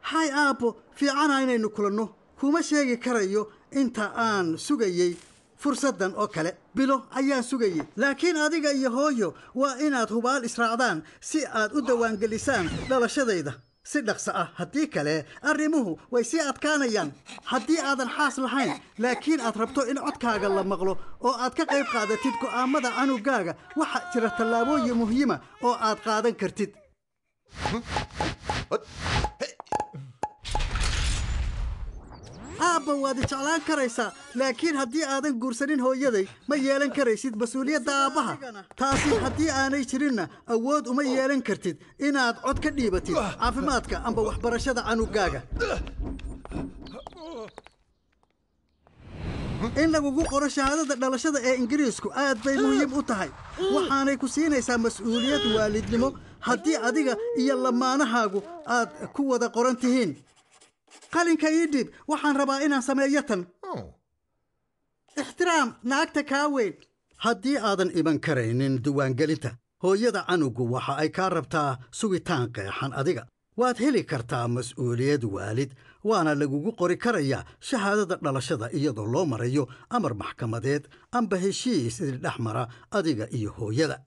Hay aabbo, fiicana inaynu kulanno. Kuma sheegi karayo inta aan sugayey fursaddan oo kale. Bilo ayaan sugayey, laakiin adiga iyo hooyo waa inaad hubaal israacdaan si aad u dawaangelisaan dhalashadayda si dhaqso ah. Haddii kale arrimuhu way sii adkaanayaan. Haddii aadan xaas lahayn laakiin aad rabto in codkaaga la maqlo oo aad ka qayb qaadatid go'aammada canugaaga, waxaa jira tallaabooyin muhiima oo aad qaadan kartid. Aabba, waad i jeclaan karaysaa, laakiin haddii aadan guursanin hooyaday ma yeelan karaysid mas-uuliyadda aabbaha. Taasi haddii aanay jirinna awood uma yeelan kartid inaad cod ka dhiibatid caafimaadka amba waxbarashada canugaaga. In lagugu qoro shahaadada dhalashada ee Ingiriisku aad bay muhiim u tahay, waxaanay ku siinaysaa mas-uuliyad waalidnimo haddii adiga iyo lamaanahaagu aad ku wada qoran tihiin. Qalinka ii dhiib, waxaan rabaa inaan sameeyo tan. Ixtiraam naagta kaa weyn. Haddii aadan iman karaynin diiwaangelinta, hooyada canugu waxa ay kaa rabtaa sugitaan qeexan. Adiga waad heli kartaa mas-uuliyad waalid, waana lagugu qori karayaa shahaadada dhalashada iyadoo loo marayo amar maxkamadeed amba heshiis idin dhex mara adiga iyo hooyada.